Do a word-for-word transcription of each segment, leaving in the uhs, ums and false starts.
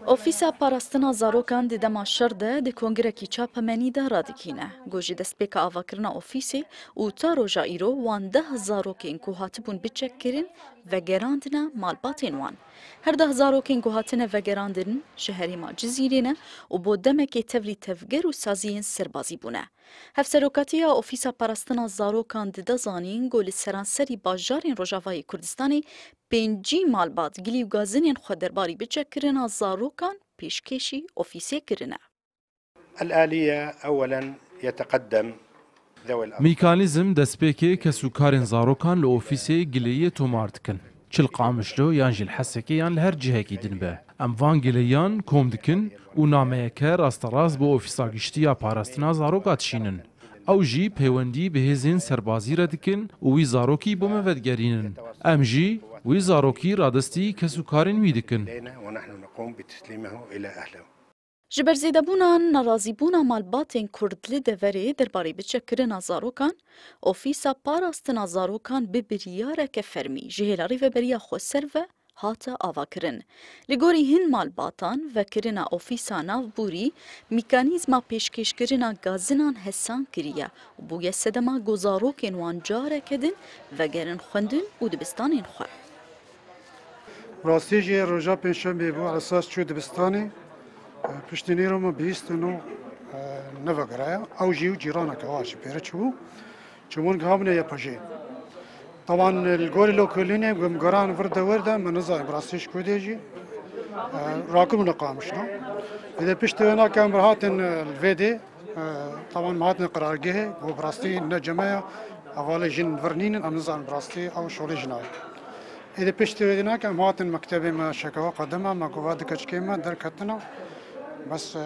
Ofîsa Parastina Zarokan di dema şer de di kongirekî çapemenî de radikîne. Ku ji destpêka avakirina ofîsê û ta roja îro wan deh zarokên ku hatibûn biçekkirin vegerandine malbatên wan. Her deh zarokên ku hatine vegerandin ji herêma Cizîrê ne û bo demekê tevlî tevger û saziyên serbazî bûne. Hevserokatiya Ofîsa Parastina Zarokan dide zanîn ku li seranserî bajarên Rojavayê Kurdistanê pêncî malbat gilî û gazinên xwe derbarî biçekkirina zarokan pêşkêşî ofîsê kirine. الآلية أولا يتقدم ذوي الأرقام. Mîkanîzm destpêkê kes û karên zarokan li ofîsê gileyê tomar dikin. Çi li Qamişlo yan jî li Hesekê yan li her cihekî din be. Em van gileyan kom dikin û nameyeke rasterast bo Ofîsa Giştî ya Parastina Zaroka dişînin. Ew jî peywendî bi hêzên serbazî re dikin û wî zarokî bo me vedigerînin. Em jî wî zarokî radestî kes û karên wî dikin. لدينا ونحن نقوم بتسليمه إلى أهله. Ji ber zêdebûna nerazîbûna malbatên Kurd li deverê derbarê biçekkirina zarokan, Ofîsa Parastina Zarokan bi biryareke fermî ji hêla rêveberiya xweser ve hate avakirin. Li gorî hin malbatan, vekirina ofîsa navborî mîkanîzma pêşkêşkirina gazinan hesan kiriye û bûye sedema ku zarokên wan careke din vegerin xwendin û dibistanên xwe. Rastî jî roja pêncşembê bû, esas çû dibistanê. Piştî nîro min bihîstin û nevegiraya. Ew jî û cîraneke wa jî pêre çûbû. Çimûn gihabûne YPJ'ê. Teban li gorî lokolînê, ku em goran vir de wir de, min nizanî bi rastî ji ku dê jî. Rakibûne Qamişlo. Êdî piştî wê nake em hatin li vê dê. Teban me hatin qirargehê, ku bi rastî ne ceme ye, hevalê jin vir nînin, em nizanin bi rastî ew şolê jina ye. Êdî piştî wê dî nake em hatin mektebê me şekewa qedime, me gova di keçikê me derketine. Bes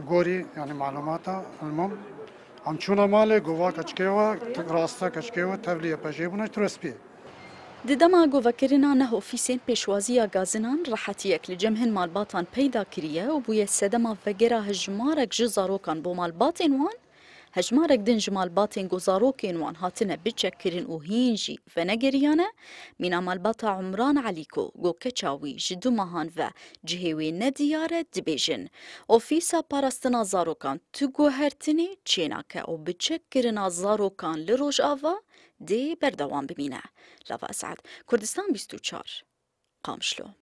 gorî, yanî malûmata, ilmom. Em çûne malê, gova keçikê we, rast e keçikê we, tevlî YPJ'ê bûne, ji Tirespiyê. Di dema govekirina neh ofîsên pêşwaziya gazinan rehetiyek li cem hin malbatan peyda kiriye û bûye sedema vegera hejmarek ji zarokan bo malbatên wan, hejmarek din ji malbatên ku zarokên wan hatine biçekkirin û hîn jî venegeriyane, mîna malbata Umran Elîko ku keça wî ji du mehan ve cihê wê nediyar e, dibêjin, Ofîsa Parastina Zarokan tu guhertinê çênake û biçekkirina zarokan li Rojava dê berdewam bimîne. Lava Esad, Kurdistan bîst û çar, Qamişlo.